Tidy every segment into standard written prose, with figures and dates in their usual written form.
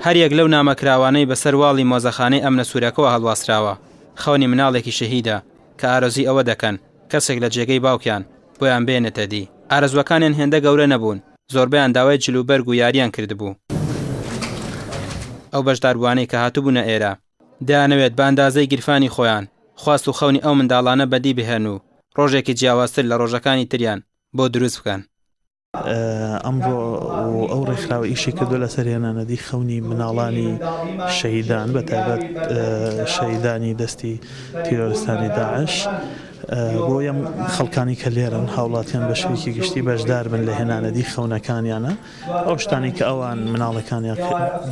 هەریەک لەو نامە کراوانەی بەسەر واڵی مۆزەخانەی ئەمنە سوورەکەوە هەڵواسراوە، خەونی مناڵێکی شەهیدە کە ئارەزووی ئەوە دەکەن کەسێک لە جێگەی باوکیان بۆیان بێنێتە دی. ئارەزووەکانیان هێندە گەورە نەبوون، زۆربەیان داوای جلوبەرگ و یارییان کردبوو. ئەو بەشداربووانەی کە هاتبوونە ئێرە، دەیانەوێت بە ئەندازەی گیرفانی خۆیان خواست و خەونی ئەو منداڵانە بەدی بهێنن و ڕۆژێکی جیاوازتر لە ڕۆژەکانی تریان بۆ دروست بکەن. ئەمڕۆ و ئەو ڕێکخراوە ئیشی کردووە لەسەر هێنانەدی خەونی مناڵانی شەهیدان بە تایبەت شەهیدانی دەستی تیرۆرستانی داعش بۆ ئەم خەڵکانی کە لێرەن هاوڵاتیان بە شێوەیەکی گشتی بەشدار بن لە هێنانەدی خەونەکانیانە ئەو شتانەی کە ئەوان مناڵەکانیان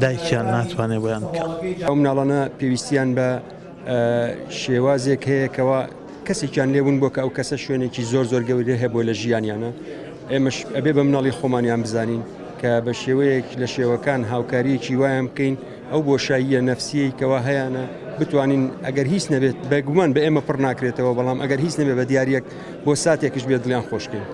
دایکیان ناتوانێت بۆیان بکە. ئەو مناڵانە پێویستیان بە شێوازێک هەیە کەوا کەسێکیان لێبوون بۆ کە ئەو کەسە شوێنێکی زۆر زۆر گەورەی هەبووە لە ژیانیانە ئێمەش ئەبێ بە مناڵی خۆمانیان بزانین کە بە شێوەیەک لە شێوەکان هاوکاریەکی وایان بکەین ئەو بۆشاییە نەفسیەی کەوا هەیانە بتوانین ئەگەر هیچ نەبێت بەگومان بە ئێمە پڕ ناکرێتەوە بەڵام ئەگەر هیچ نەبێت بە دیارەک بۆ ساتێکش بێت دڵیان خۆشکەین.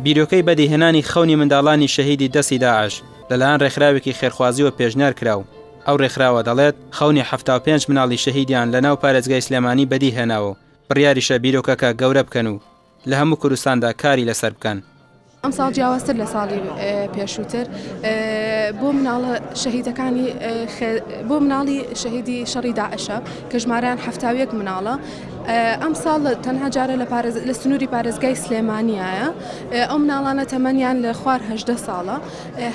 بیرۆکەی بەدیهێنانی خەونی منداڵانی شەهیدی دەستی داعش لەلایەن ڕێکخراوێکی خێرخوازیوە پێشنیار کرا و ئەو رێکخراوە دەڵێت، خەونی 75 مناڵی شەهیدیان لە ناو پارێزگای سلێمانی بەدی هێناوە و بڕیاریشە بیرۆکەکە گەورە بکەن و لە هەموو کوردستاندا کاری لەسەر بکەن. ئەمساڵ جیاوازتر لە ساڵی پێشووتر بۆ مناڵە شەهیدەکانی بۆ مناڵی شەهیدی شەڕی داعشە کە ژمارەیان 71 مناڵە ئەمساڵ تەنها جارە لە پارێز لە سنووری پارێزگای سلێمانیایە ئەو مناڵانە تەمەنیان لە خوار هەژدە ساڵە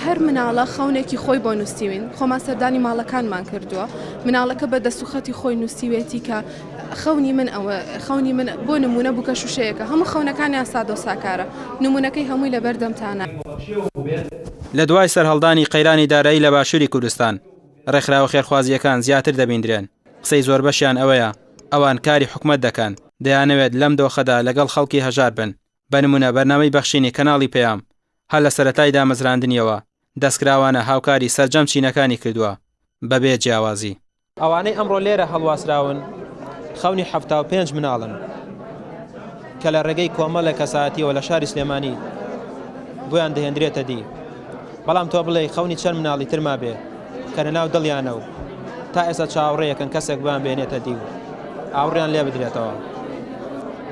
هەر مناڵە خەونێکی خۆی بۆ نووسیوین، خۆمان سەردانی ماڵەکانمان کردووە، مناڵەکە بە دەست و خەتی خۆی نووسیوێتی کە خەونی من ئەوە، خەونی من بۆ نموونە بووکە شووشەیەکە، هەموو خەونەکانیان سادە و ساکارە، نموونەکەی هەمووی لەبەردەمتانە. لە دوای سەرهەڵدانی قەیرانی دارایی لە باشووری کوردستان، ڕێکخراوە خێرخوازییەکان زیاتر دەبیندرێن، قسەی زۆربەشیان ئەوەیە ئەوان کاری حکومەت دەکەن، دەیانەوێت لەم دۆخەدا لەگەڵ خەڵکی هەژار بن، بە نموونە بەرنامەی بەخشینی کەناڵی پەیام هەر لە سەرەتای دامەزراندنیەوە دەستکراوانە هاوکاری سەرجەم چینەکانی کردووە بەبێ جیاوازی. ئەوانەی ئەمڕۆ لێرە هەڵواسراون خەونی 75 مناڵن کە لە ڕێگەی کۆمەڵێک کەسایەتیەوە لە شاری سلێمانی بۆیان دەهێندرێتە دی، بەڵام تۆ بڵێی خەونی چەند مناڵی تر مابێ کە لەناو دڵیانە و تا ئێستا چاوەڕێیەکەن کەسێک بۆیان بێنێتە دی و ئاوڕیان لێ بدرێتەوە.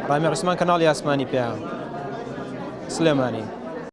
ڕامی عوسمان کەناڵی ئاسمانی پەیام، سلێمانی.